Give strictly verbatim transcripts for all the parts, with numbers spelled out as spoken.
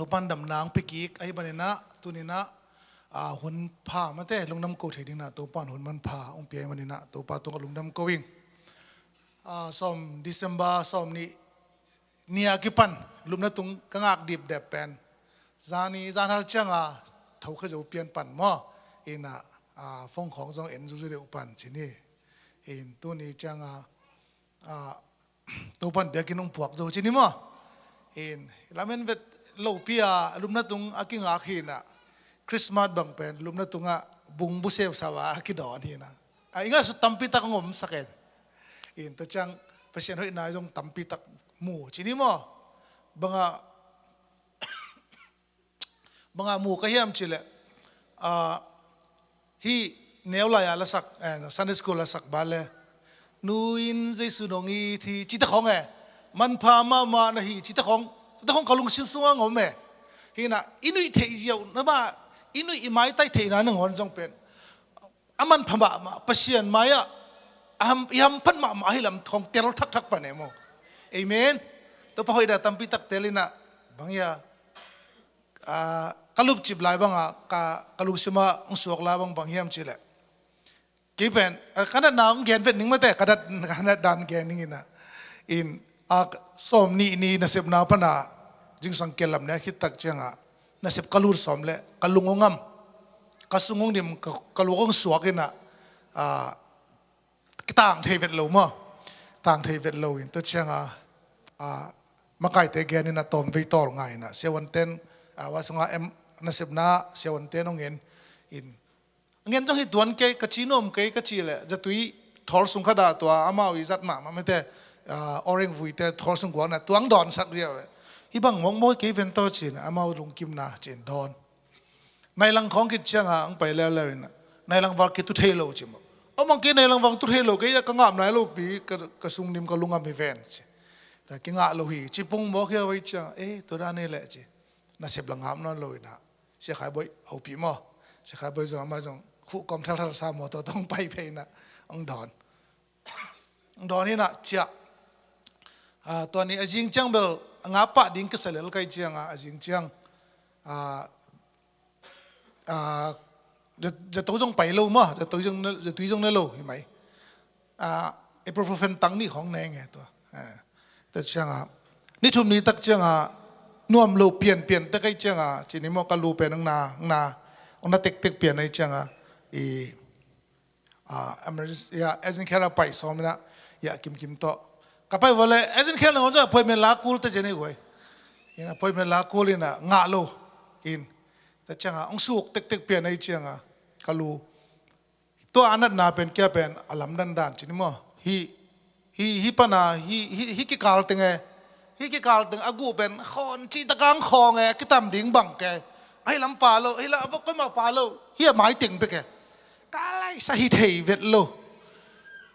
Topan damna hong pia kik ahih maninah tuninah, ah, hun pha mate lungdam ko thei dinginah Topan hun manpha hong pia ahih maninah Topa tungah lungdam ko ing. Ah, sawm December sawm nih ni a kipan lupna tung ka ngak dipdep pen zani zanhal cianga thokhia zo pian pan maw? Inah, ah, phone khawng zong en zuzu deuh pan ci ni. In tuni cianga, ah, Topan biakinn hong puak zo ci ni maw? In lamen vet lopi a lupna tung a kingak hinah Christmas bang pen lupna tungah bung buseu sau a kidawn hinah. Ah, inga su tampi tak hong omsak en. In tua ciang Pasian hoihna zong tampi tak mu ci ni maw? Banga, banga mu ka hiam cileh, ah, hih neu lai-a lasak, eh, Sunday school lasak bale, nu in Jesu nong it hi cite khawng e, manpha mahmah na hi cite khawng, cite khawng ka lungsim sungah ngom e. Hinah i nuih theih ziau na mah, i nuih i maitai theihna nangawn zong pen a manpha mahmah, Pasian mai-ah a ham, i hamphat mahmah ahi lam khawng tel thakthak pan e maw? Amen. Topa hoihna tampi tak tel inah bang hia, ah, ka lupcip lai bangah ka, ka lungsimah hong suak lai bang bang hiam cileh, kei pen, ah, ka natna hong gen vet ning mate, ka nat, ka nat dan gen ning inah. In, ah, sawm nih ni nasepna pana zingsang kialam ne a khit tak cianga nasep ka lut sawm le ka lung hong am, ka sung hong dim, ka, ka luk hong suak inah, ah, kitang thei vet lo maw? Tang thei vet lo in tua cianga, ah, makaite gen inah tawmvei tawl ngai inah siavuanten, ah, wa sunga em nasepna siavuanten hong en in, ngen zong hi tuan kei ka ci nuam kei ka ci leh zatui thawl sung khat ah tua amau i zat mahmah mite, ah, orang vuite thawl sung guakna tuang dawnsak ziau e. Hih bang mawkmawi kei ven taw cin amau lungkimna cin dawn. Nailang khawng khit cianga hong pai leuleu inah nailang val kitu thei lo ci maw? Amang kei nailang val tu thei lo kei a ka ngap nai lopi ka, ka sungnim ka lungam hi ven ci. Ta kingah lo hi ci pung mawk hia vai cianga, eh, tua dan hi leh ci. Nasep la ngap nawn lo inah Sia Khai Bawi hopih maw? Sia Khai Bawi zong amah zong khuh kawm thalthal sa maw, tua tawh hong pai phei inah hong dawn. Hong dawn inah ciah, ah, tua ni a zing ciang bel a ngap pah ding kisa lel kai cianga a zing ciang, ah, ah, za, zato zong pai lo maw, zato zong na, zatui zong na lo hi mai. Ah, ibuprofen tang nih khawng ne nge tua. Ah, tua cianga ni thum ni tak cianga nuam lo pianpian tek ai cianga ci ni maw, ka lu pen hong na, hong na, hong na tektek pian ai cianga i, ah, emergency, ya, urgent care a pai sawm inah, ya, kimkim tawh ka pai vua le urgent care nangawn zong appointment la kul te ci ni guai. Inah appointment la kul inah ngah lo in. Tua cianga hong suk tektek pian ai cianga ka lu tua a natna pen kia pen a lamdang dan ci ni maw? Hih, hih, hih pana, hih, hih, hih kikal teng e. Hih kikal teng a guh pen khawn cih takang khawng e, a kitam ding bang ke. Ahi lam pa lo, ahi lam a koimah pa lo. Hih a mai teng bek e. Ka laisa hi thei vet lo.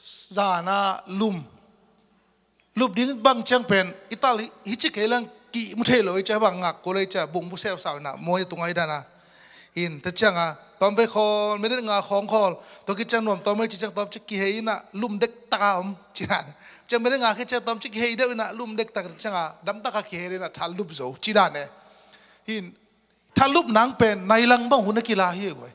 Zana lum. Lup ding bang ciang pen i tal hi, hi ci kei leng kih mu thei lo i cia bang ngak kul i cia bung bu seu sau inah mawi a tung ai dana. In ta cianga tawm vei khawl minute nga khawng khawl tua ki ciang nuam tawm ai ci ciang tawm ci kihei inah lum dek taka om ci dan. Ciang minute nga ki ciang tawm ci kihei deuh inah lum dek tak cianga dam taka kihei inah thal lup zo ci dan e. In Thalup nang pen nailang bang hun a kila hi guai.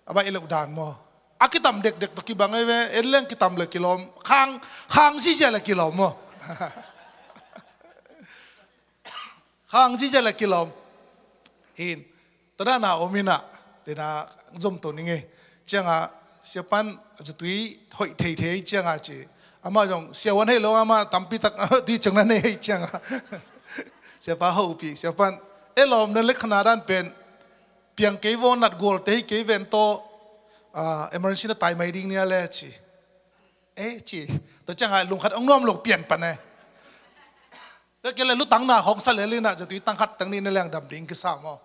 A baih loh dan maw? A kitam dekdek tawh kibang ei ve, en leng kitam le kilawm. Khang, khang zizia le kilawm maw? Khang zizia le kilawm. Hin. Tua dana om inah, dena zom to ning ei. Cianga siapan zatui hoih theithei cianga ci. Amah zong siavuan hei lo amah tampi tak tui ciang na nei hei cianga. Siapa hopih siapan e lawm na lek khana dan pen piang kei vaw nat gual te hi kei ven tawh, ah, emergency na tai mai ding nia le ci. E ci. Tua cianga lungkhat ong nuam lo pian pan e. Tua kei le lutang na hong sa le linah zatui tang khat tang nih na leng dam ding kisa maw?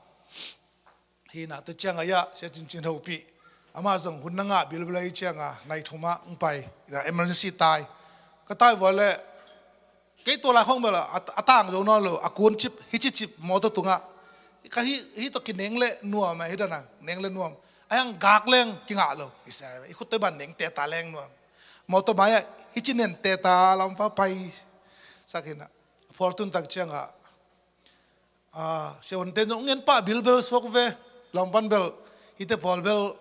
Hinah tua cianga iah sia cincin hopih. Amah zong hun na ngah bilbil ahi cianga nai thumah hong pai. Inah emergency tai. Ka tai vua le kei tua lai khong bel a, a tang zo nawn lo, a kun cip, hici cip mawtaw tungah. Ka hi, hi tawh kineng le nuam a hi dana, neng le nuam. A hiang gak leng kingah lo. I sa, i khut toi ban neng teta leng nuam. Mawtaw mai-ah hici nen teta lampa pai. Sak hinah. Phual tun tak cianga Ah, siavuante zong ngen pah bilbel suak ve. Lampan bel, hite pawl bel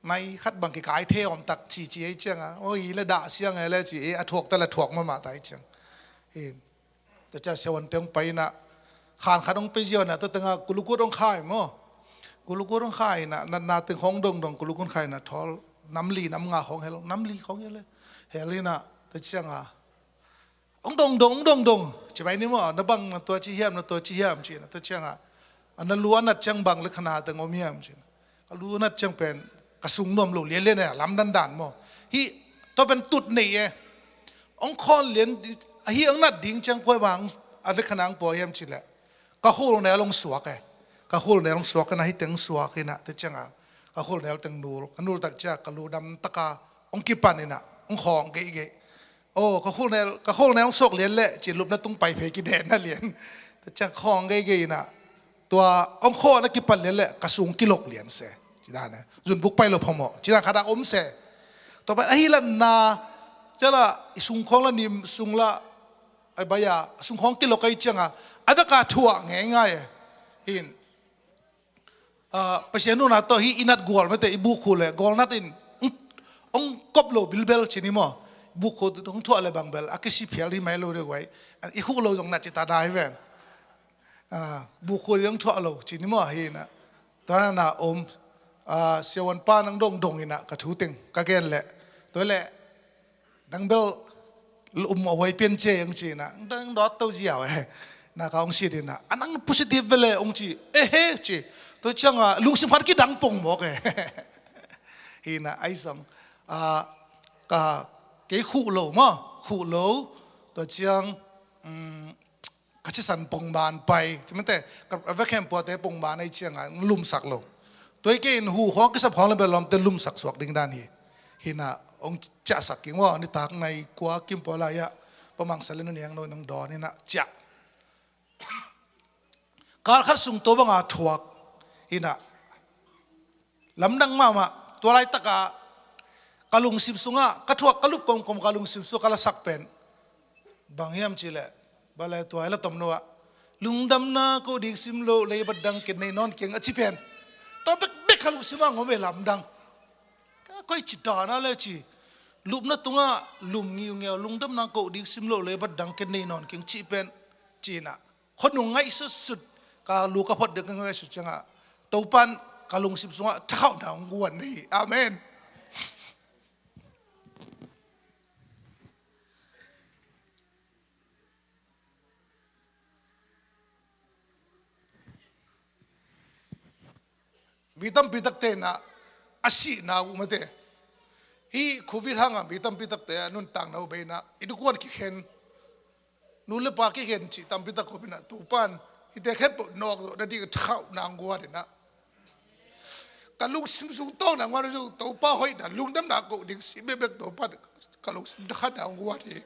nai khat bang kikai the om tak cici ei cianga, oi le dah siang e le ci e, a thuak ta le thuak mahmah ta ei ciang. Hi. Tua cia siavuante hong pai inah, khan khat hong pe ziau inah, tua tengah kulukut hong khai maw. Kulukut hong khai inah, natna teng khawng dongdong kulukut khai inah, thawl nam li nam nga khawng hel, nam li khawng hel e. Hel inah, tua cianga, hong dongdong, hong dongdong. Ci bai ni maw, na bang na tua ci hiam, na tua ci hiam, ci inah, tua cianga, a na lu a nat ciang bang le khana teng om hiam, ci inah. Ka lu a nat ciang pen, ka sung nuam lo lianlian e, lamdang dan maw. Hi, tua pen tut nei e. Hong khawl lian, ahi hong nat ding ciang kua bang, a le khana hong pua hiam ci leh. Ka khulnel hong suak e. Ka khulnel hong suak inah, hi teng suak inah, tua cianga. Ka khulnel teng nul, ka nul tak cia, ka lu dam taka, hong kipan inah, hong khawng geihgeih. Oh, ka khulnel, ka khulnel hong suak lian leh, ci lupna tung pai phei kidenna lian. Tua ciang khawng geihgeih inah, tua hong khawng na kipan lian leh, ka sung kilok lian se. Ci dan e. Zunbuk pai lo phamawh. Ci dan khat a om se. Tua pen ahi lanna, cia la, i sung khawng la nim, sung la, ai bai a, sung khawng kilok ei cianga, a veka thuah ngeingai e. Hin. Ah, Pasian nuna tawh hi i nat gual mete, i bukkhu le gual nat in, hong, hong kop lo bilbel ci ni maw. Bukkhu hong thuah le bang bel a kisi phial hi mai lo deuh guai. I khuh lo zong nat ci ta dai ven. Ah, bukkhu hong thuah lo ci ni maw hi inah. Tua na na om, ah, siavuan pa nang dongdong inah ka thu teng ka gen leh. Tua leh nang bel um a huai pian ce hong ci inah, nang dawt to ziau e. Na ka hong sit inah, a nang positive bel e hong ci, e he ci. Tua cianga lungsim khat kidang pong mawk e. Hi inah, ai zong, ah, ka, kei khuh lo maw, khuh lo. Tua ciang, um, ka sisan pongban pai. Ci mete, ka, a vekhem puate pongban ei cianga, lumsak lo. Tua i kei in hu khawng kisap khawng le bel lawmte lumsak suak ding dan hi. Hi inah, hong ciahsak king ua, nitak nai kua kim pua lai ah, Pa Mang Sa le Nu Niang no in hong dawn inah, ciah. Kal khat sung tua banga thuak. Hi inah, lamdang mahmah, tua laitaka ka lungsim sungah, ka thuak ka lup komkom ka lungsim sungah ka lasak pen bang hiam ci leh, bale tua i la tomno ah, lungdamna ko dik sim lo lei bat dang ken nei nawn keng a ci pen. Tua bekbek ka lungsim ah ngom e lamdang. Ka koi ci dana le ci. Lupna tungah lum ngiungiau, lungdamna ko dik sim lo lei bat dang ken nei nawn keng ci pen. Ci inah. Khonung ngaihsutsut, ka lu ka phot dek ngaihsut ciangah, Topan ka lungsim sungah thakhauhna hong guan hi. Amen. Mi tampi takte inah a sihna uh mate. Hih Covid hangah mi tampi takte a nuntakna uh bei inah i dukuan kikhen, nu le pa kikhen cih tampi tak khop inah Topan hihte khempeuh nawkzawh nading a thakhauhna hong guan inah, ka lungsim sung tawng nang guan uh Topa hoihna lungdamna koh ding si bekbek Topan ka lungsim thakhauhna hong guan hi.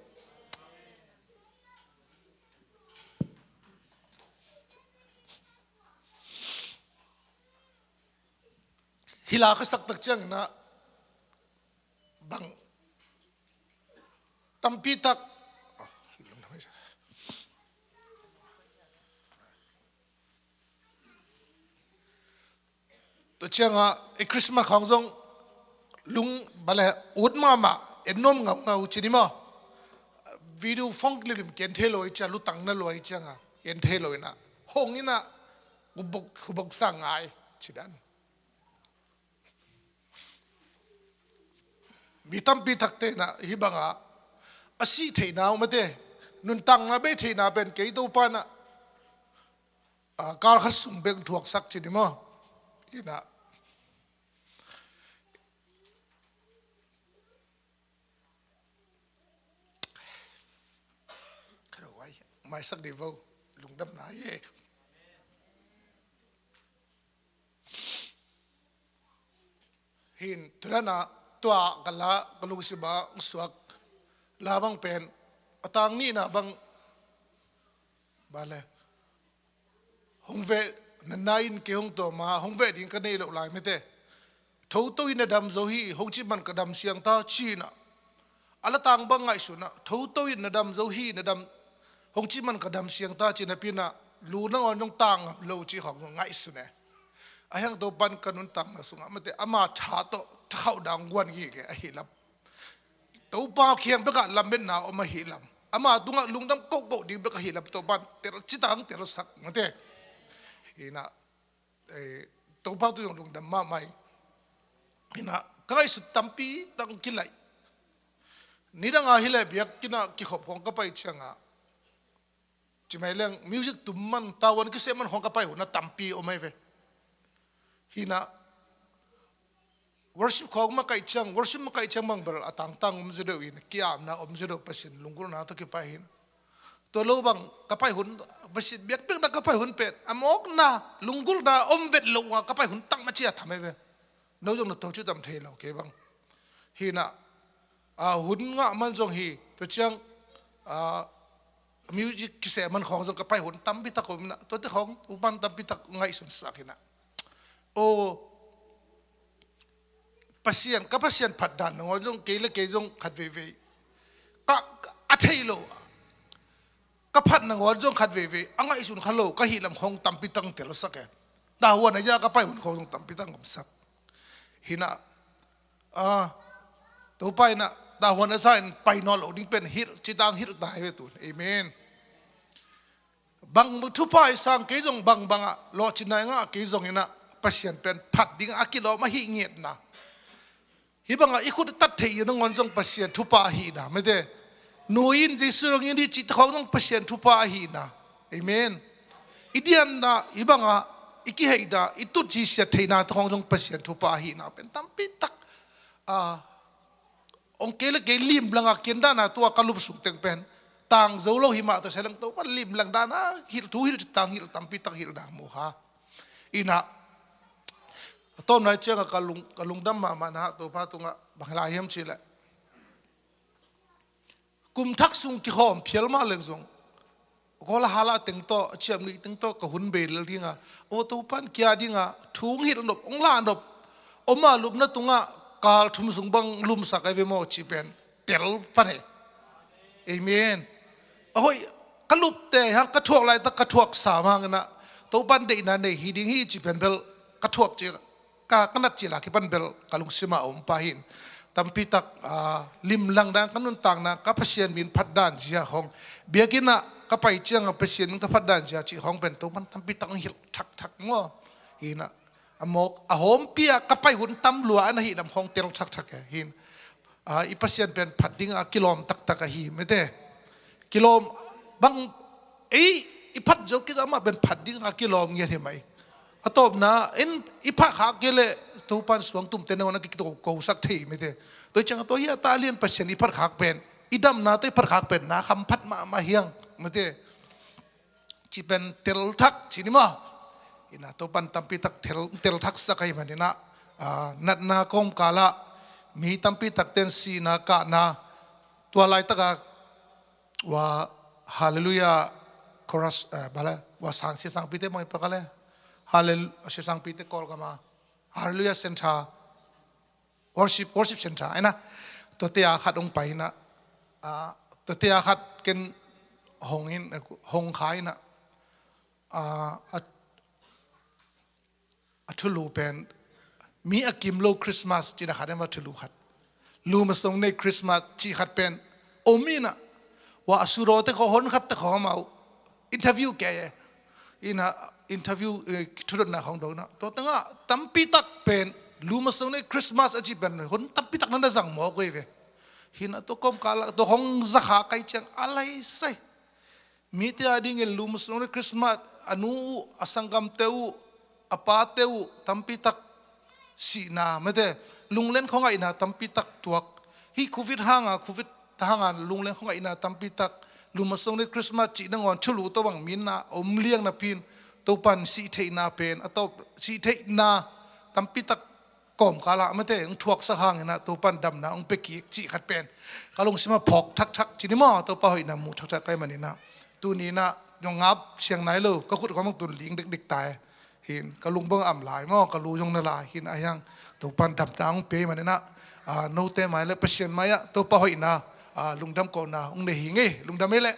Hih la ka sak tak ciangin ah bang tampi tak, tua ciangah i Christmas khawng zong lung bale ut mahmah, en nuam ngaungau ci ni maw. Video phone limlim ki en thei lo i cia, lutang na lua i ciangah en thei lo inah hong inah hubok, hubok sa ngai ci dan. Mi tampi takte inah hih bangah a sih theihna uh mate, nuntakna bei theihna pen kei Topa inah, ah, kal khat sung bek thuaksak ci ni maw. Inah maisak dih vo, lungdamna hi e. Hin, tu dan ah tua ka la ka lungsim ah hong suak la bang pen a tang nihna bang bale. Hong veh, na nai in kei hong tawm a, hong veh ding ka nei loh lai mate. Thoto in na dam zo hi, hong cih man ka dam siang ta ci inah. A la tang bang ngaihsun ah, thoto in na dam zo hi, na dam, hong cih man ka dam siang ta ci napi inah. lu nangawn zong tang ngam lo cih khawng zong ngaihsun e. A hiang Topan ka nuntakna sungah mate ama tha tawh thakhauh dang guan gige ahi lam, Topa kiang bekah lametna om ahi lam, ama tungah lungdam kohkoh ding bek ahi lam Topan tel citang telsak mate. Hinah Topa tu zong lungdam mahmah ing. Hinah ka ngaihsut tampi tang kilaih. Nidanga hileh biakinn ah kikhop khawng ka pai ciangah cimai leng music tum man, tavuan kiseh man khawng ka pai hun a tampi om ahi ve. Hinah worship khawng makaih ciang, worship makaih ciang bang bel a tangtang om zaw deuh in, kiamna om zaw deuh, Pasian lunggulhna tawh kipai hinah. Tua lo bang ka pai hun, Pasian biakpiakna ka pai hun pen a mawkna lunggulhna om vet lo unga ka pai hun tang macia tham ahi ve. No zong na toci tam thei lo kei bang. Hinah hun ngah man zong hi, tua ciang music kiseh man khawng zong ka pai hun tampi tak om inah, tuate khawng Topan tampi tak ngaihsunsak hinah. O Pasian, ka Pasian phatdan nangawn zong kei le kei zong khat veivei ka a thei lo, ka phat nangawn zong khat veivei a ngaihsun kha lo ka hih lam khawng tampi tang telsak e. Tavuan a ia ka pai hun khawng zong tampi tang omsak. Hinah Topa inah tavuan a sa in pai nawn lo ding pen hilh citang hilh ta hi ve tun. Amen. Bang thupha i sang kei zong, bangbangah lawhcinna i ngah kei zong inah Pasian pen phat dingah a kilawm ahi ngetna. Hih bangah i khut i tat theih i nangawn zong Pasian thupha ahihna mate. Nu in Jesu dong in hi cih takhawng zong Pasian thupha ahihna. Amen. I dianna hih bangah i kiheihna, i tut cisiat theihna takhawng zong Pasian thupha ahihna pen tampi tak a hong kei le kei limlanga kiandana tua ka lup sung teng pen tang zo lo hi mah ta seleng Topan limlang dana hilh thu hilh citang hilh tampi tak hilh dang mu kha. Inah a tawmna i cianga ka lungdam mahmahna Topa tungah bang lai hiam cihleh kum thak sung kikhawm phial mah leng zong Kawl a hala teng tawh, a ciam nih teng tawh ka hun bei lel dinga, aw Topan kia dinga thu hong hilh nop, hong lah nop om a lupna tungah kal thum sung bang lumsak ai ve maw cih pen tel pan e. Amen. A hoih ka lupte hang ka thuak laitak ka thuak sam hanginah Topan deihna nei hi ding hi cih pen bel ka thuak cih ka ka nat cila kipan bel ka lungsimah a om pah hin. Tampi tak limlang dan ka nuntakna ka Pasian min phatdan zia hong biakinnah ka pai cianga Pasian min ka phatdan zia cih hong pen Topan tampi tak hong hilh thakthak maw? Hinah a mawk a hawmpi a ka pai hun tam lua a na hih lam hong tel thakthak e hin. I Pasian pen phat dingah a kilawm taktak ahi mete. Kilawm bang ei i phat zo kik amah pen phat dingah a kilawm ngiat hi mai. A tawpna in i phat khak kei leh Topan suangtumte nangawn a kikikosak thei mete. Tua hi ciangah tua hi a ta lian Pasian i phat khak pen, i damna tawh i phat khak pen na kham phat mahmah hiang mete. Ci pen telthak ci ni maw? Ina Topan tampi tak tel, telthak sak ahi maninah natna kawmkalah mi tampi takten sihna kahna tua laitaka wa Hallelujah chorus, eh, bale wa sang sia sangpite mawh i pakale Hallelujah sia sangpite Kawlgama Hallelujah Center worship, worship center aina tuate a khat hong pai ina tuate a khat ken hong in hong kha ina a thulu pen mi a kim lo Christmas cina khat ema thulu khat lu masong nei Christmas ci khat pen om ina wa a surawte kho hon khat te kho mau interview kei e ina interview thudotna khong dona tua tanga tampi tak pen lu masong nei Christmas a ci pen hon tampi tak nana zang maw koi ve hina tua kawmkal tua hong zakha kai ciang a lai sai mite a dingin lu masong nei Christmas a nu uh a sanggamte uh a pate uh tampi tak sihna mete lunglen khongaihna tampi tak tuak hi covid hanga covid hanga lunglen khongaihna tampi tak lu masong nei Christmas cih nangawn thulu tawh bang minna om liang napin Topan sih theihna pen a tawp sih theihna tampi tak kawmkalah mete hong thuaksak hangina Topan damna hong pekik cih khat pen ka lungsima phawk thakthak cini maw Topa hoihna muh thakthak kai manina tunina nong ngap siang nai lo ka khut khawmang tun ling dikdik tai hin ka lungbang am lai maw ka lu zong na lai hin a hiang Topan damna hong pei manina note mai le Pasian mai ah Topa hoihna lungdam kohna hong nei hi ngei lungdam ei leh